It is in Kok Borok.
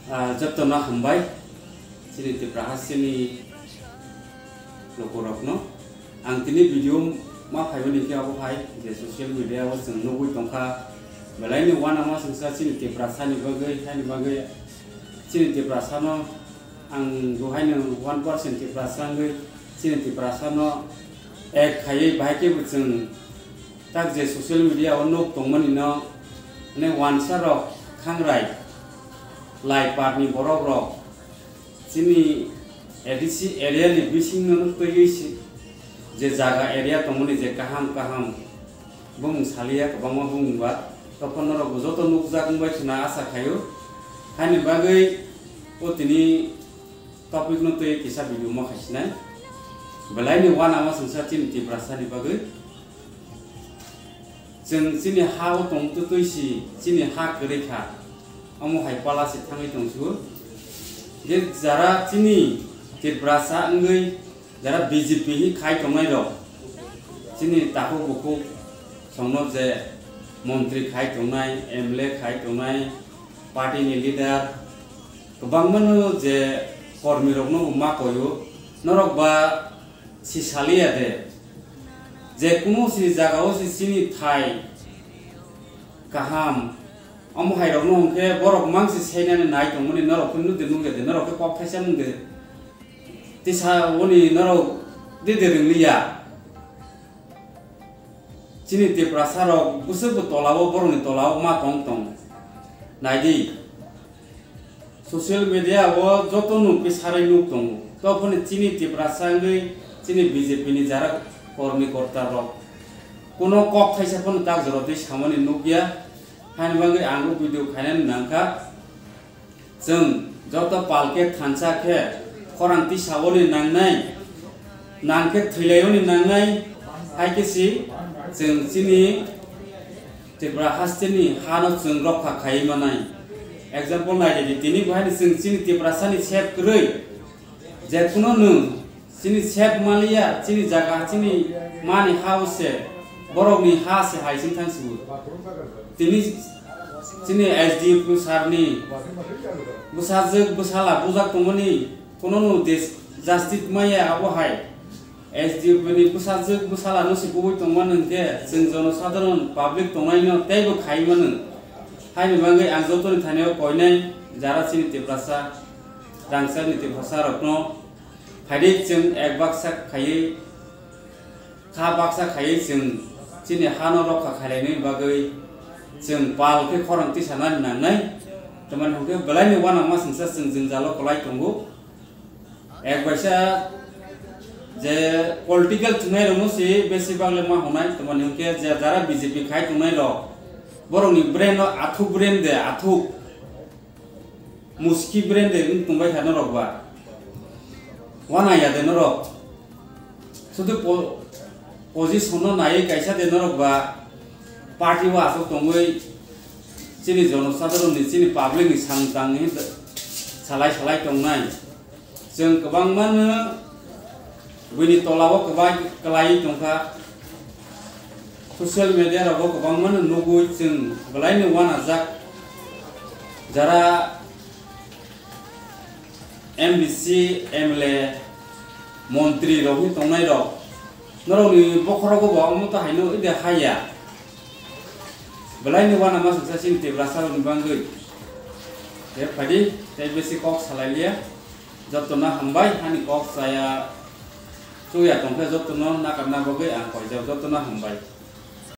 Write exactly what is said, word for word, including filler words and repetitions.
Ah, jotono hambai, chini Tipra hasteni lukurokno. Ang tini video ma phaimani khe abo hai je social media o chwng nugwi tongkha, belaini uanama chwngsa chini Tiprasani bagwi, haini bagwi chini Tiprasano ang bo haino one percent Tiprasa wngwi chini Tiprasano ek khaiwi bahai khe bo chwng tak je social media o nuk tongmani no, ne wansa rok thangrai lai parni borok rok chini A D C area ni bising no nuk twi si je jaga area tongmani je kaham kaham bumung saliya kwbangma bumung ba tokon norok bo joto nukjak wngbai khna asa khaio. Haini bagwi o tini topic no twi kisa video ma khaisinai belaini uanama chwngsa chini Tiprasani bagwi. Chwng chini ha o tong twtwi si chini ha kwrwi kha, omo hai pala se thangwi tong su. Je jara chini Tiprasa wngwi jara B J P hi khai tongnai rok, chini takhuk bukhuk songno je montri khai tongnai, M L A khai tongnai, party ni leader kwbangma no je kormi rokno bo ma koyo, norok ba si saliya de, je kuno si jaga o si chini thai kaham, omo hai rokno hwnkhe borok mang si seinani nai tongmani norok khe nuk de nuk ya de, norok khe kok thaisa mung de tisa oni norok de de ringliya. Chini Tiprasa rok bwswk bo tola o, borok ni tola o ma tong tong nai di. Social media o joto nuk khe sarai nuk tongo. Tophoni chini Tiprasa wngwi chini B J P ni jara kormi korta rok kuno kok thaisa phano tak jora twi samani nuk ya. Haini bagwi ang o video khainani nangkha. Chwng joto pal khe thansa khe khorang tisao ni nangnai, nang khe thwilaio ni nangnai, hai khe si chwng chini Tripura haste ni ha no chwng rokha khaiwi manai. Example nai di, tini bo hai ni chwng chini Tiprasa ni sep kwrwi, je kuno nwng chini sep maliya, chini jaga, chini mani ha o se, borok ni ha se hai sing thang si bo. Tini chini S D P sir ni bwsajwk bwsala bujak tongmani kuno no des-, justice maya abo hai. S D P ni bwsajwk bwsala no se kubui tongmani hwnkhe chwng jonosadharon public tongnai no teibo khai mano. Haini bagwi ang jotoni thani o koinai jara chini Tiprasa, rangchak ni Tiprasa rok no phaidi chwng ek baksa khaiwi, kha baksa khaiwi chwng chini ha no rokha khailainani bagwi chwng pal khe khorang tisanani nangnai. Tamani hwnkhe belai ni uanama chwngsa chwng jwngjal o kwlai tongo. Ek baisa je political thwngnai rok no se besi bag le ma hwnai, tamani hwnkhe je jara B J P khai tongnai rok, borok ni brain no athuk brain de athuk. Muski brand de wng tongbai kha norok ba. Wana ya de norok. Sudu po-, position no nai kaisa de norok ba. Party o asok tongwi chini jonosadharon ni, chini public ni samung tang ni salai salai tongnai. Chwng kwbangma no buini tola o kwbai kwlaiwi tongkha. Social media rogo kwbangma no nugwi chwng belai no uanajak. Jara M D C, M L A, montri rok wng tongnai rok, norok ni bokhorogo bo omo to haino ide haya. Belai ni uanama chwngsa chini Tiprasa rok ni bagwi. Tei phaidi, tei besi kok salai liya. Jotono hambai, ani kok chaya chuya tongkhe jotono nakarna bagwi ang koijak, jotono hambai.